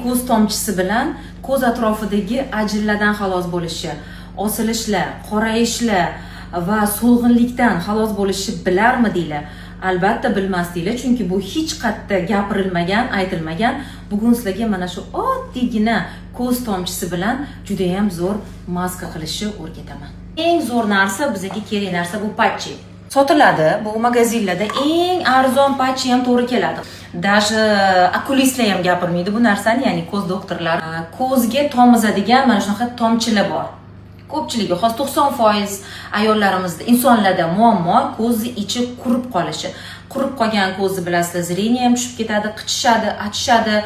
Ko'z tomchisi bilan ko'z atrofidagi ajinlardan xalos bo'lishi, osilishlar, qorayishlar va so'lg'inlikdan xalos bo'lishni bilarmidinglar? Albatta bilmasdinglar, chunki bu hech qayerda gapirilmagan, aytilmagan. Bugun sizlarga mana shu oddiygina ko'z tomchisi bilan judayam zo'r maska qilishni o'rgataman. Eng zo'r narsa, bizga kerak narsa bu патчи. Sotiladi bu magazinlarda, eng arzon патчи ham to'g'ri keladi. Даже okulistlar ham gapirmaydi bu narsani, ya'ni ko'z doktorlari. Ko'zga tomizadigan mana shunaqa tomchilar bor. Ko'pchiligi, hozir 90% ayollarimizda, insonlarda muammo ko'zni ichi qurib qolishi. Qurib qolgan ko'zni, bilasizlar, зрение ham tushib ketadi, qichishadi, achishadi,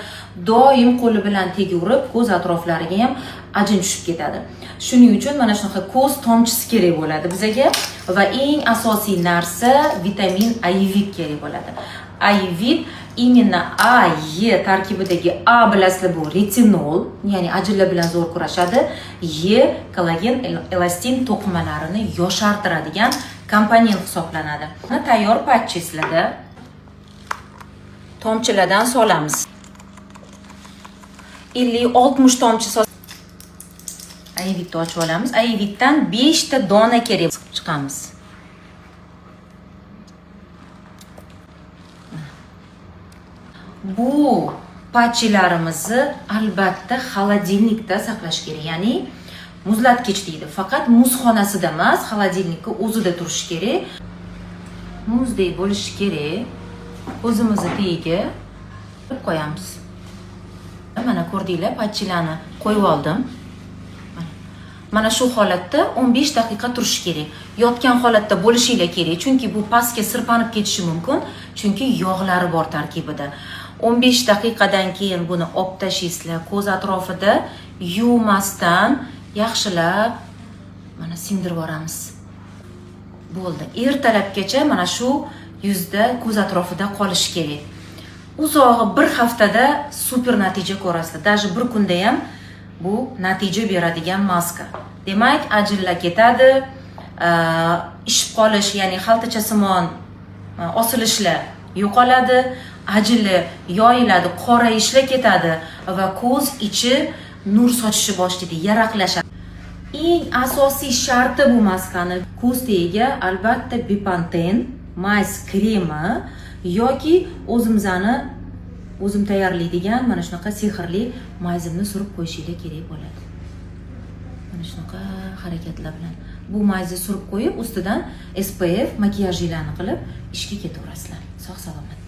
doim qo'li bilan tegaverib ko'z atroflariga ham ajin tushib ketadi. Shuning uchun mana shunaqa ko'z tomchisi kerak bo'ladi bizaga va eng asosiy narsa vitamin Aevit kerak bo'ladi. Aevit именно A, E tarkibidagi A, bilasizlar, bu retinol, ya'ni ajinlar bilan zo'r kurashadi. E kollagen, elastin to'qimalarini yoshartiradigan komponent hisoblanadi. Mana tayyor патчи sizlarda. Tomchilardan solamiz. 50-60 tomchi sol. Aevitni ochib olamiz. Aevitdan 5 ta dona kerak. Siqib chiqamiz. Bu патчи larimizni albatta холодильник da saqlash kerak, ya'ni muzlatgich deydi. Faqat muzxonasida emas, холодильник ka o'zida turishi kerak. Muzdek bo'lishi kerak. Ko'zimizni tagiga qo'yamiz. Mana ko'rdinglar, патчи larni qo'yib oldim. Mana shu holatda 15 daqiqa turishi kerak. Yotgan holatda bo'lishinglar kerak, chunki bu pastga sirpanib ketishi mumkin, chunki yog'lari bor tarkibida. 15 daqiqadan keyin buni olib tashlaysizlar, ko'z atrofida yuvmasdan yaxshilab mana singdirib yuboramiz. Bo'ldi. Ertalabgacha mana shu yuzda, ko'z atrofida qolishi kerak. Uzog'i bir haftada super natija ko'rasizlar. Даже bir kunda ham bu natija beradigan maska. Demak, ajinlar ketadi, ishib qolish, ya'ni xaltachasimon osilishlar yo'qoladi, ajinlar yoyiladi, qorayishlar ketadi va ko'z ichi nur sochishni boshlaydi, yaraqlashadi. Eng asosiy sharti bu maskani ko'z tagiga albatta Bepanten мазь kremi yoki o'zimizni o'zim tayyorlaydigan mana shunaqa sehrli мазь imni surib qo'yishinglar kerak bo'ladi. Mana shunaqa harakatlar bilan bu мазь ni surib qo'yib, ustidan SPF makiyajinglarni qilib ishga ketaverasizlar. Sog' salomat.